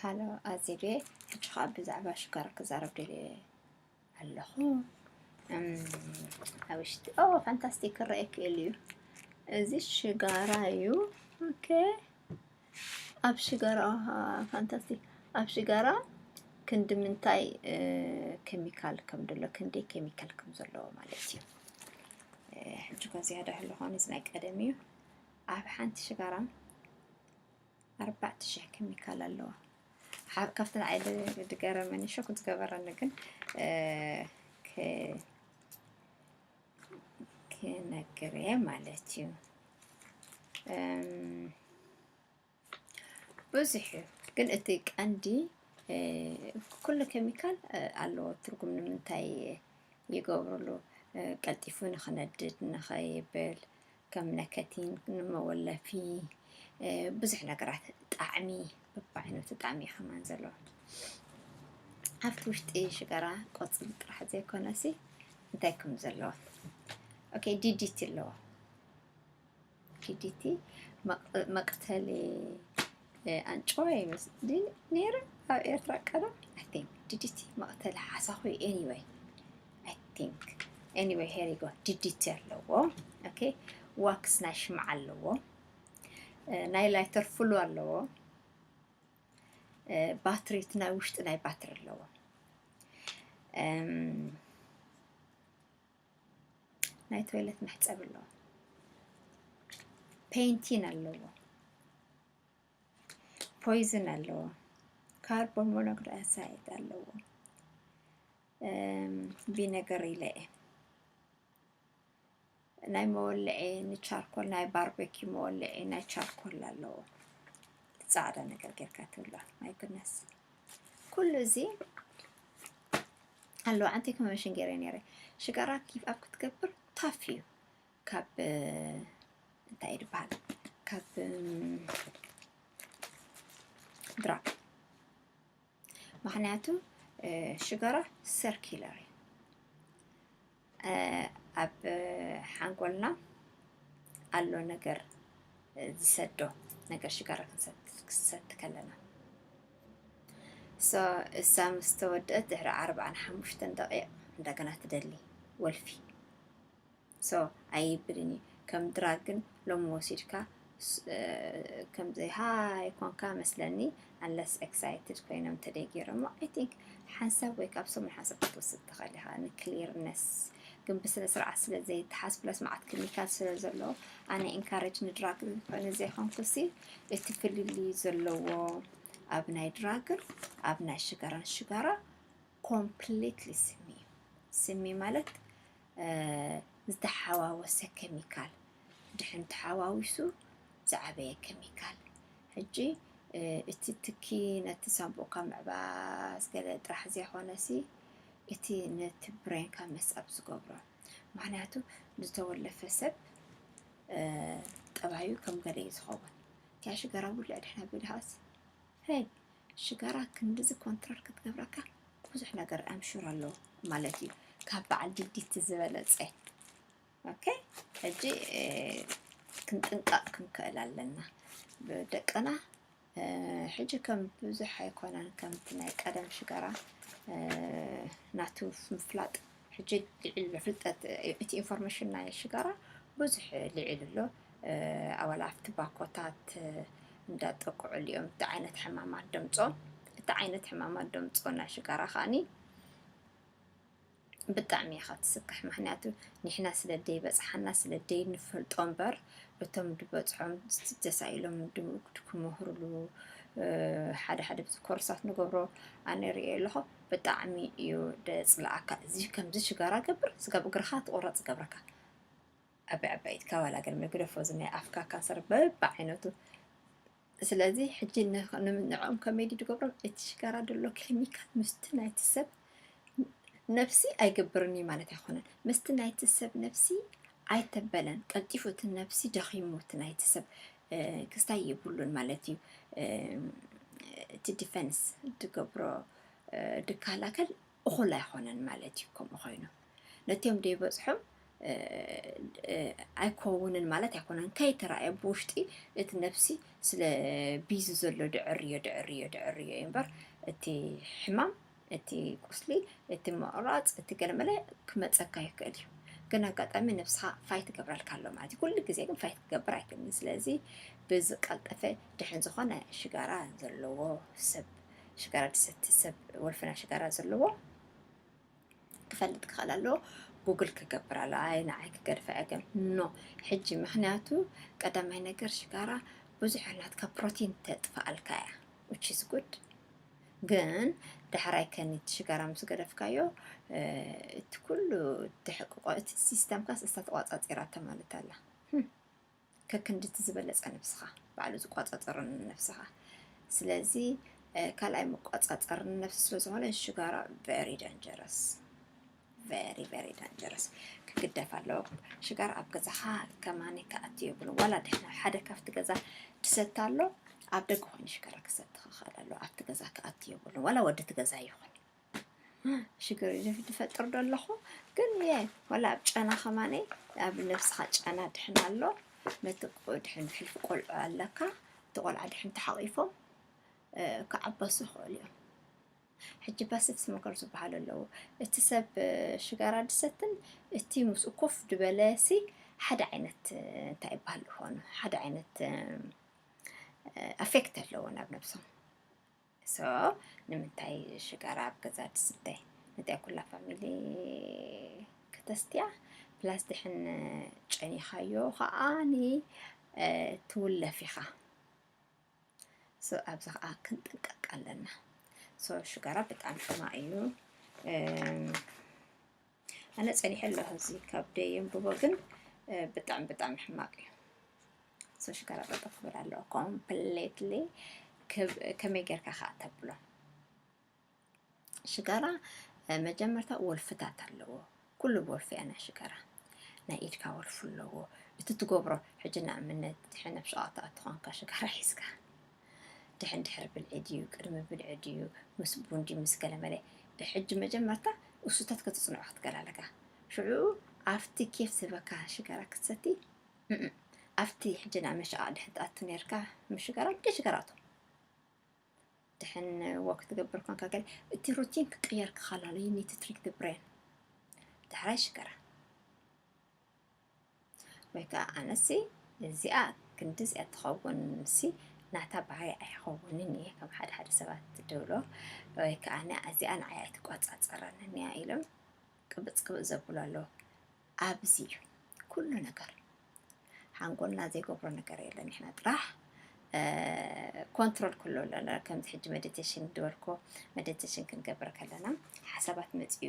ኣሎ ኣዜቤ፣ ሕጂ ኸዓ ብዛዕባ ሽጋራ ክዛረብ ደልየ ኣለኹ። ኣብ ውሽጢ ኦ ፋንታስቲክ ክረአ ክእል እዩ። እዚ ሽጋራ እዩ። ኦኬ፣ ኣብ ሽጋራ ፋንታስቲክ፣ ኣብ ሽጋራ ክንዲ ምንታይ ኬሚካል ከም ዘሎ፣ ክንደይ ኬሚካል ከም ዘለዎ ማለት እዩ። ሕጂ እኳ ዝያዳ ህሉ ኾነ እዚ ናይ ቀደም እዩ። ኣብ ሓንቲ ሽጋራ ኣርባዕተ ሽሕ ኬሚካል ኣለዎ። ካብቲ ንዓይ ድገረመኒ ሸኩ ዝገበረኒ ግን ክነግር እየ ማለት እዩ። ብዙሕ እዩ ግን እቲ ቀንዲ ኩሉ ኬሚካል ኣለዎ ትርጉም ንምንታይ ይገብርሉ፣ ቀልጢፉ ንኽነድድ ንኸይብል፣ ከም ነከቲን ንመወለፊ፣ ብዙሕ ነገራት፣ ጣዕሚ፣ በብዓይነቱ ጣዕሚ እዩ ከማን ዘለዎ። ኣብቲ ውሽጢ ሽጋራ ቆፅሊ ጥራሕ ዘይኮነሲ እንታይ ከም ዘለዎ። ኦኬ፣ ዲዲቲ ኣለዎ። ዲዲቲ መቕተሊ ኣንጭዋ ይመስል ነይሩ ኣብ ኤርትራ ቀደም። I think ዲዲቲ መቕተሊ ሓሳኹ። Anyway, I think, anyway, here you go. ዲዲቲ ኣለዎ። ኦኬ፣ ዋክስ ናይ ሽምዓ ኣለዎ። ናይ ላይተር ፍሉ ኣለዎ። ባትሪ፣ እቲ ናይ ውሽጢ ናይ ባትሪ ኣለዎ። ናይ ቶይለት መሕፀቢ ኣለዎ። ፔንቲን ኣለዎ። ፖይዝን ኣለዎ። ካርቦን ሞኖክሳይድ ኣለዎ። ቪነገር ኢለ እየ። ናይ መወልዒ ንቻርኮል፣ ናይ ባርበኪ መወልዒ ናይ ቻርኮል ኣለዎ። ፃዕዳ ነገር ጌርካ ትብላ። My goodness፣ ኩሉ እዚ ኣለዎ። ኣንቲ ኮንቨንሽን ገይረ ነይረ። ሽጋራ ጊቭ ኣፕ ክትገብር ታፍ እዩ። ካብ እንታይ እዩ ዝበሃል፣ ካብ ድራግ። ምኽንያቱ ሽጋራ ሰርኪለር እዩ። ኣብ ሓንጎልና ኣሎ ነገር ዝሰዶ ነገር፣ ሽጋራ ክንሰቲ ከለና። እሳ ምስ ተወደአት ድሕሪ ኣርብዓን ሓሙሽተን ደቂቕ እንደገና ትደሊ ወልፊ። So ኣይብልን እዩ። ከም ድራግ ግን ሎሚ ወሲድካ ከምዘይ ሃይ ኮንካ መስለኒ፣ unless excited ኮይኖም ተደይ ገይሮሞ። I think ሓንሳብ ወይ ካብ ሰሙን ሓንሳብ ክትወስድ ትኽእል ኢኻ፣ ንክሊርነስ። ግን ብስነ ስርዓት ስለ ዘይተሓዝ፣ plus መዓት ኬሚካል ስለ ዘለዎ፣ ኣነ ኢንካሬጅ ንድራግ ዝኾነ ዘይኮንኩሲ፣ እቲ ፍልልይ ዘለዎ ኣብ ናይ ድራግን ኣብ ናይ ሽጋራን፣ ሽጋራ ኮምፕሊትሊ ስሚ እዩ። ስሚ ማለት ዝተሓዋወሰ ኬሚካል፣ ድሕን ተሓዋዊሱ ዝዓበየ ኬሚካል። ሕጂ እቲ ትኪ ነቲ ሳንቡእካ ምዕባስ ገለ ጥራሕ ዘይኮነሲ፣ እቲ ነቲ ብሬንካ መስኣብ ዝገብሮ። ምኽንያቱ ዝተወለፈ ሰብ ጠባዩ ከም ገለ እዩ ዝኸውን። ኪያ ሽጋራ ውልዕ ድሕና ቢልሃስ፣ ሄይ፣ ሽጋራ ክንድዚ ኮንትሮል ክትገብረካ ብዙሕ ነገር ኣምሹር ኣለዎ ማለት እዩ፣ ካብ በዓል ዲዲቲ ዝበለፀ። ኦኬ፣ ሕጂ ክንጥንቀቕ ክንክእል ኣለና ብደቅና። ሕጂ ከም ብዙሕ ኣይኮነን ከምቲ ናይ ቀደም ሽጋራ ናቱ ምፍላጥ። ሕጂ ልዕል ፍልጠት፣ እቲ ኢንፎርሜሽን ናይ ሽጋራ ብዙሕ ልዕል ኣሎ። ኣዋላ ኣብቲ ባኮታት እንዳጠቅዑ እዮም። እቲ ዓይነት ሕማማት ደምፆ፣ እቲ ዓይነት ሕማማት ደምፆ ናይ ሽጋራ ከዓኒ ብጣዕሚ ኢኻ ትስካሕ። ምኽንያቱ ንሕና ስለ ደይበፅሓና ስለ ደይንፈልጦ እምበር፣ እቶም ድበፅሖም ተሳኢሎም ክምህርሉ ሓደ ሓደ ኮርሳት ንገብሮ ኣነ ርእየ ኣለኹ። ብጣዕሚ እዩ ደፅልኣካ። እዚ ከምዚ ሽጋራ ገብር፣ ስጋብ እግርኻ ትቑረፅ ገብረካ። ዓባይ ዓባይ ኢድካ ዋላ ገለ ግደፎ፣ እዚ ናይ ኣፍካ ካንሰር በብዓይነቱ። ስለዚ ሕጂ ንዕኦም ከመይ ድዩ ድገብሮም? እቲ ሽጋራ ደሎ ኬሚካል ምስቲ ናይቲ ሰብ ነብሲ ኣይገብርን እዩ ማለት ኣይኮነን። ምስቲ ናይቲ ሰብ ነብሲ ኣይተበለን። ቀልጢፉ እቲ ነብሲ ደኺሙ፣ እቲ ናይቲ ሰብ ክስታይ የብሉን ማለት እዩ። እቲ ዲፈንስ ድገብሮ ድከላከል እኹል ኣይኾነን ማለት እዩ። ከምኡ ኮይኑ ነቲኦም ደይበፅሖም ኣይከውንን ማለት ኣይኮነን። ከይተራእየ ብውሽጢ እቲ ነፍሲ ስለ ቢዚ ዘሎ ድዕርዮ ድዕርዮ ድዕርዮ እዩ እምበር፣ እቲ ሕማም፣ እቲ ቁስሊ፣ እቲ ምቕራፅ፣ እቲ ገለመለ ክመፀካ ይኽእል እዩ። ግን ኣጋጣሚ ነብስኻ ፋይት ትገብረልካ ኣሎ ማለት እዩ። ኩሉ ግዜ ግን ፋይት ክገብር ኣይክእልን። ስለዚ ብዝቀልጠፈ ድሕን ዝኾነ ሽጋራ ዘለዎ ሰብ፣ ሽጋራ ድሰቲ ሰብ፣ ወልፍና ሽጋራ ዘለዎ ክፈልጥ ክኽእል ኣለዎ። ጉግል ክገብር ኣሎ። ኣይ ንዓይ ክገድፈ ዕገም ኖ ሕጂ። ምክንያቱ ቀዳማይ ነገር ሽጋራ ብዙሕ ናትካ ፕሮቲን ተጥፍኣልካ እያ፣ which is good። ግን ዳሕራይ ከኒ እቲ ሽጋራ ምስ ገደፍካዮ እቲ ኩሉ ተሕቅቆ እቲ ሲስተምካስ እሳ ተቋጻጺራታ ማለት ኣላ። ከክንድቲ ዝበለጸ ነብስኻ ባዕሉ ዝቋጻጸሮ ነብስኻ። ስለዚ ካልኣይ መቋጻጸር ነብሲ ስለ ዝኾነ ሽጋራ very dangerous፣ very very dangerous። ክግደፍ ኣለዎ። ሽጋራ ኣብ ገዛኻ ከማኒ ክኣቱ የብሉን። ዋላ ድሕና ሓደ ካብቲ ገዛ ትሰቲ ኣሎ፣ ኣብ ደገ ኮይኑ ሽጋራ ክሰቲ ክኽእል ኣለዎ። ኣብቲ ገዛ ክኣቱ የብሉን። ዋላ ወዲ እቲ ገዛ ይኹን። ሽግር ድፈጥር ዶ ኣለኹ ግን የ ዋላ ኣብ ጨና ከማነ ኣብ ነብስኻ ጨና ድሕን ኣሎ። ነቲ ድሕን ሕልፊ ቆልዑ ኣለካ፣ እቲ ቆልዓ ድሕን ተሓቂፎም ክዓበሱ ይኽእሉ እዮም። ሕጂ ፓሲቭ ስሞከር ዝበሃሉ ኣለዉ። እቲ ሰብ ሽጋራ ድሰትን እቲ ምስኡ ኮፍ ድበለ ሲ ሓደ ዓይነት እንታይ ይበሃል ዝኾኑ ሓደ ዓይነት ኣፌክት ኣለዎ ናብ ነብሶም። ሶ ንምንታይ ሽጋራ ኣብ ገዛ ድስተ? ነቲኣ ኩላ ፋሚሊ ክተስትያ ፕላስ ድሕን ጨኒኻዮ ከዓኒ ትውለፍ ኢኻ። ሶ ኣብዚ ከዓ ክንጥንቀቅ ኣለና። ሶ ሽጋራ ብጣዕሚ ሕማቅ እዩ። ኣነ ጸኒሐ ኣለኹ እዚ ካብ ደየንብቦ ግን ብጣዕሚ ብጣዕሚ ሕማቅ እዩ። ሶ ሽጋራ ጠጠፍ ክብል ኣለዎ ኮምፕሌትሊ። ከመይ ጌርካ ከዓ ተብሎ ሽጋራ መጀመርታ ወልፍታት ኣለዎ። ኩሉ ብወልፊ እያ ናይ ሽጋራ። ናይ ኢድካ ወልፊ ኣለዎ። እቲ ትገብሮ ሕጂ ንኣብነት ድሕን ኣብ ሸቓ ትኣቱ ኾንካ ሽጋራ ሒዝካ ድሕን ድሕሪ ብልዒ ድዩ ቅድሚ ብልዒ ድዩ ምስ ቡን ድዩ ምስ ገለመለ ሕጂ መጀመርታ እሱታት ከተፅንዖ ክትገላለካ ሽዑ ኣብቲ ኬፍ ዝበካ ሽጋራ ክትሰቲ ኣብቲ ሕጂ ናብ መሸቓ ድሕን ትኣቱ ነርካ ምስ ሽጋራ ብደ ሽጋራቱ ድሕን ወክ ትገብር ኮንካ ገለ እቲ ሩቲን ክቅየር ክኻላሉ you need to trick the brain። ዳሕራይ ሽጋራ ወይ ከዓ ኣነሲ እዚኣ ክንዲ እዚኣ ትኸውን ሲ ናታ ባህሪ ኣይኸውንን እየ ከም ሓደ ሓደ ሰባት ትብሎ ወይ ከዓ እዚኣ ንዓይ ኣይትቋፃፀረንን እያ ኢሎም ቅብፅ ቅብፅ ዘብሉ ኣለዉ። ኣብዚ እዩ ኩሉ ነገር። ሓንጎልና ዘይገብሮ ነገር የለን። ንሕና ጥራሕ ኮንትሮል ክሎ ኣለና። ከምዚ ሕጂ ሜዲቴሽን ዝበልኮ ሜዲቴሽን ክንገብር ከለና ሓሳባት መፅኡ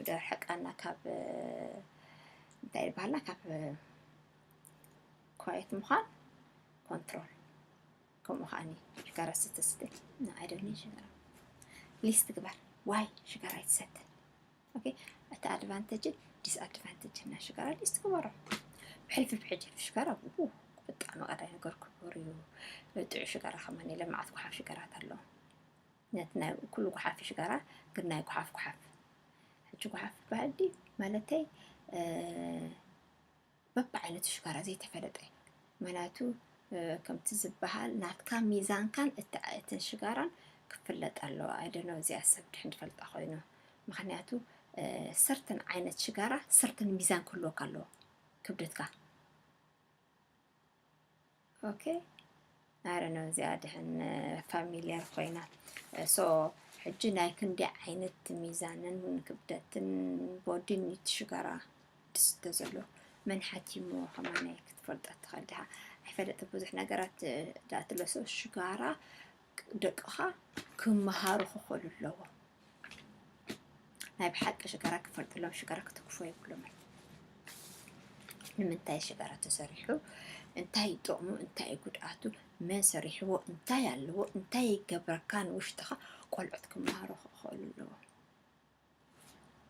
ደርሕቃና ካብ እንታይ ይበሃልና ካብ ኳየት ምዃን ኮንትሮል ከምኡ ከዓኒ ሽጋራ ስተስተ ንዓይ ደኒ ሽጋራ ሊስት ግበር ዋይ ሽጋራ ይትሰተ ኦኬ፣ እቲ ኣድቫንቴጅን ዲስኣድቫንቴጅን ናይ ሽጋራ ሊስት ግበሮ። ብሕልፊ ብሕልፊ ሽጋራ ብጣዕሚ ቀዳይ ነገር ክቡር እዩ። ጥዑ ሽጋራ ከማን የለ መዓት ጓሓፍ ሽጋራት ኣሎ። ነቲ ናይ ኩሉ ጓሓፍ ሽጋራ ግን ናይ ጓሓፍ ጓሓፍ ሕጂ ጓሓፍ በሃል ድዩ ማለተይ በብዓይነቱ ሽጋራ ዘይተፈለጠ ምክንያቱ ከምቲ ዝበሃል ናትካ ሚዛንካን እትን ሽጋራን ክፍለጥ ኣለዎ። ኣይደኖ እዚኣ ሰብ ድሕን ዝፈልጣ ኮይኑ ምክንያቱ ሰርተን ዓይነት ሽጋራ ሰርተን ሚዛን ክህልወካ ኣለዎ ክብደትካ ኦኬ ኣረ ነው እዚኣ ድሕን ፋሚሊያር ኮይና ሶ ሕጂ ናይ ክንዲ ዓይነት ሚዛንን ክብደትን ቦዲን ሽጋራ ድስተ ዘሎ መን ሓኪምዎ ከማናይ ክትፈልጦ ትኽእል ዲኻ? ኣይፈለጥ ብዙሕ ነገራት ዳትለሶ ሽጋራ ደቅኻ ክመሃሩ ክኽእሉ ኣለዎም። ናይ ብሓቂ ሽጋራ ክፈልጥሎም ሽጋራ ክትግፎ የብሎምን። ንምንታይ ሽጋራ ተሰሪሑ እንታይ ጥቕሙ እንታይ ጉድኣቱ መን ሰሪሕዎ እንታይ ኣለዎ እንታይ ይገብረካ ንውሽጥኻ ቆልዑት ክመሃሩ ክኽእሉ ኣለዎም።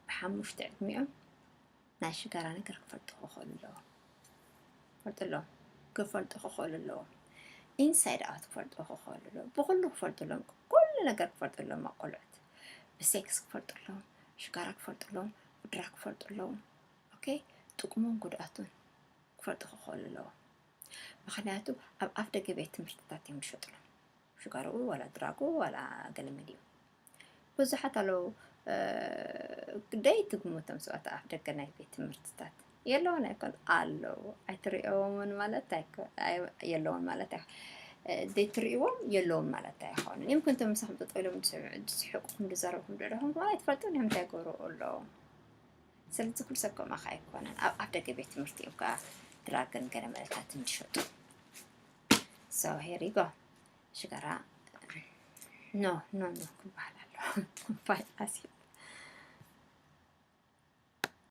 ብሓሙሽተ ዕድሚኦም ናይ ሽጋራ ነገር ክፈልጡ ክኽእሉ ኣለዎም። ፈልጡ ኣለዎም ክፈልጡ ክኽእሉ ኣለዎም። ኢንሳይድ ኣውት ክፈልጡ ክኽእሉ ኣለዎም። ብኩሉ ክፈልጡ ኣለዎም። ኩሉ ነገር ክፈልጡ ኣለዎም ቆልዑት። ብሴክስ ክፈልጡ ኣለዎም። ሽጋራ ክፈልጡ ኣለዎም። ውድራ ክፈልጡ ኣለዎም። ጥቅሙን ጉድኣቱን ክፈልጡ ክኽእሉ ኣለዎ። ምክንያቱ ኣብ ኣፍ ደገ ቤት ትምህርትታት እዮም ዝሸጥሎም ሽጋርኡ ዋላ ድራጉ ዋላ ገለመሊኡ። ብዙሓት ኣለዉ። ደይ ትግምቶም ሰባት ኣፍ ደገ ናይ ቤት ትምህርትታት የለውን ኣይኮን ኣለዉ። ኣይትሪኦምን ማለት የለውን ማለት ዘይትሪእዎም የለውን ማለት ኣይኮኑን። ይምክን እቶም ምሳኹም ጠጠው ኢሎም ዝስሕቁኹም ዝዛረብኹም ደለኹም ከማን ኣይትፈልጡን እዮም እንታይ ይገብሩ ኣለዉ። ስለዚ ኩሉ ሰብ ከምኡ ከ ኣይኮነን። ኣብ ኣፍ ደገ ቤት ትምህርቲ እዮም ከዓ ድራግን ገለ መለታትን ዝሸጡ። So here you go። ሽጋራ no no no ክበሃል ኣሎ። ፋይናሲ